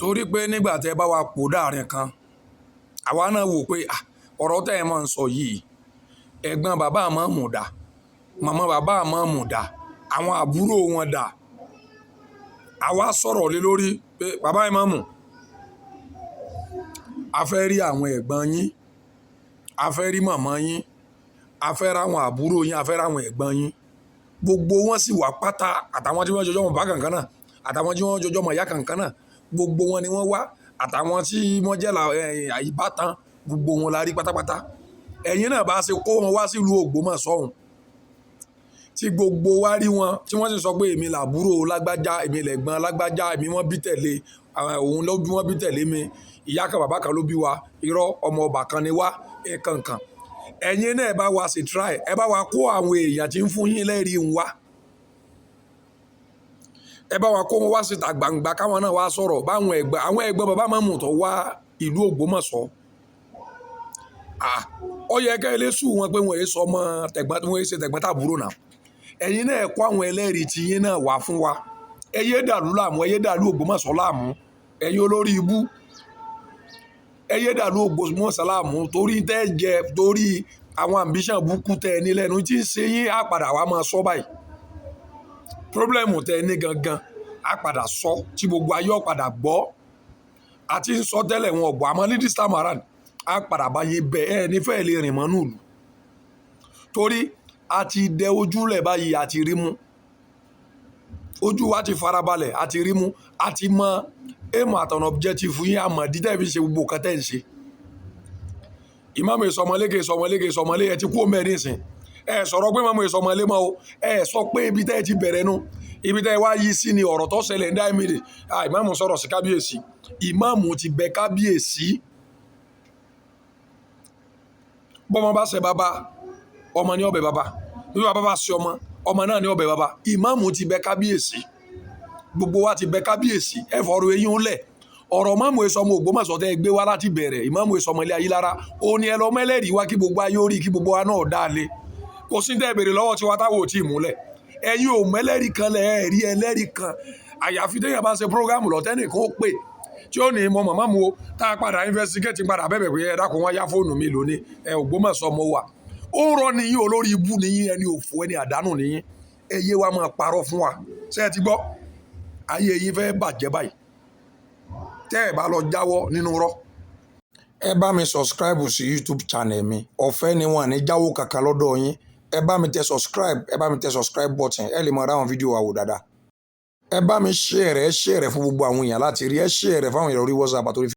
Torí pé nígbà tẹ́ bá wa pò dáàrin kan, àwa náà wò pé ọ̀rọ̀ tẹ́ ẹ máa ń sọ yìí, ẹ̀gbọ́n bàbá ìmáàmù dà, màmá bàbá ìmáàmù dà, àwọn àbúrò wọn dà. Àwa sọ̀rọ̀ lé lórí pé bàbá ìmáàmù, a fẹ́ rí àwọn ẹ̀gbọ́n yín, a fẹ́ rí màmá yín, a fẹ́ ráwọn àbúrò yín, a fẹ́ ráwọn ẹ̀gbọ́n yín. Gbogbo wọn sì wà pátá, àtàwọn tí wọ́n jọjọ́ mọ̀ bá kankan náà, àtàwọn tí wọ́n jọjọ́ mọ̀ ìyá kankan náà, gbogbo wọn ni wọ́n wá, àtàwọn tí wọ́n jẹ́ ìbátan, gbogbo wọn la rí pátápátá. Ẹ̀yin náà bá ṣe kó wọn wá sílùú Ògbómọ̀ṣọ́ ọ̀hún, tí gbogbo wa rí wọn, tí wọ́n sì sọ pé èmi làbúrò lágbájá, èmi lẹ̀gbọ́n lágbájá, èmi wọ́n bí tẹ̀lé, òun ló bí wọ́n bí tẹ̀lé mi, ìyá kan bàbá kan ló bí wa, irọ́ ọmọ ọba kan ni wá, ẹ̀ẹ̀kan kan. Ẹ̀yin náà ẹ bá wa ṣe try, ẹ bá wa kó àwọn èèyàn tí ń fún yín lẹ́rìí ń wá. Ẹ bá wa kó wọn wá síta gbangba káwọn náà wá sọ̀rọ̀ báwọn ẹ̀gbọ́n, àwọn ẹ̀gbọ́n bàbá ìmáàmù tó wá ìlú Ògbómọ̀ṣọ́. Ó yẹ kí ẹ lè sùn wọn pé wọ́n yé sọ ọmọ tẹ̀gbọ́n, wọ́n yé ṣe tẹ̀gbọ́n tàbúrò náà. Ẹ̀yin náà ẹ kó àwọn ẹlẹ́rìí tí yín náà wá fún wa. Ẹ yé dàlú láàmú, ẹ yé dàlú Ògbómọ̀ṣọ́ láàmú. Ẹ̀yin olórí ibú. Ẹ yé dàlú Ògbómọ̀ṣọ́ láàmú torí tẹ́ jẹ, torí àwọn ambition burúkú tẹ́ ẹ ní lẹ́nu tí ń ṣe yín á padà wá máa sọ báyìí. Problem tẹ́ ẹ ní gangan á padà sọ tí gbogbo ayé ó padà gbọ́. A ti ń sọ tẹ́lẹ̀ wọn ò gbọ́, àmọ́ ní this time around á padà bá yín bẹ, ẹ ní fẹ́ lè rìn mọ́nú ìlú. Torí a ti dẹ ojúlẹ̀ báyìí, a ti rí mú. Ojú wa ti farabalẹ̀, a ti rí mú, a ti mọ aim àtọ̀nà objective yín, a mọ̀ dídá fi ṣe gbogbo nǹkan tẹ́ ń ṣe. Ìmáàmù ìsọmọlé kì í sọmọlé kì í sọmọlé, ẹ ti kú òun bẹ́ẹ̀ nísìn. Ẹ sọ̀rọ̀ pé ìmáàmù ìsọmọlé mọ́ o. Ẹ sọ pé ibi tẹ́ ẹ ti bẹ̀rẹ̀ nu, ibi tẹ́ ẹ wá yí sí ni ọ̀rọ̀ tó ṣẹlẹ̀ ní dáìmìlì. Ìmáàmù sọ̀rọ̀ sí kábíyèsí. Ìmáàmù ti bẹ kábíyèsí. Bọ́mọ bá ṣe bàbá, ọmọ ní ọbẹ̀ bàbá. Bí bàbá bá ṣe ọmọ, ọmọ náà ní ọbẹ̀ bàbá. Ìmáàmù ti bẹ kábíyèsí. Gbogbo wa ti bẹ kábíyèsí. Ẹ fọ̀rọ̀ eyín ńlẹ̀. Ọ̀rọ̀ ìmáàmù ìsọmọ Ògbómọ̀ṣọ́ tẹ́ ẹ gbé wá láti bẹ̀rẹ̀, ìmáàmù ìsọmọ ilé Ayílára, ó ní ẹ lọ mẹ́lẹ́rìí wá kí gbogbo ayé ó rí, kí gbogbo wa náà dá lé. Kò sí tẹ́ ẹ béèrè lọ́wọ́ tiwa táwọn ò tí ì múlẹ̀. Ẹ̀yin ò mẹ́lẹ́rìí kan lẹ̀, ẹ rí ẹlẹ́rìí kan. Àyàfi tí èèyàn bá ṣe program lọ tẹ́nìkan ó pè tí ó ní mọ màmá mu o, tá a padà investigate padà bẹ̀bẹ̀ pé ẹ dákun wọ́n yá fóònù mi lónìí, ẹ Ògbómọ̀ṣọ́ mo wà. Ó ń rọ nìyí, olórí ibú nìyí, ẹni òfò, ẹni àdánù nìyí. Ẹ yé wa máa parọ́ fún wa. Ṣé ẹ ti gbọ́? Ayé yín fẹ́ bàjẹ́ báyìí. Tẹ́ ẹ bá lọ jáwọ́ nínú irọ́. Ẹ bá mi subscribe sí YouTube channel mi. Ọ̀fẹ́ ni, wọ́n ní jáwọ́ kankan lọ́dọ̀ yín. Ẹ bá mi tẹ subscribe, ẹ bá mi tẹ subscribe button, ẹ lè máa rí àwọn fídíò wa wò dáadáa. Ẹ bá mi share rẹ̀, ẹ share rẹ̀ fún gbogbo àwọn èèyàn láti rí, ẹ share rẹ̀ fún àwọn èèyàn lórí WhatsApp àti orí.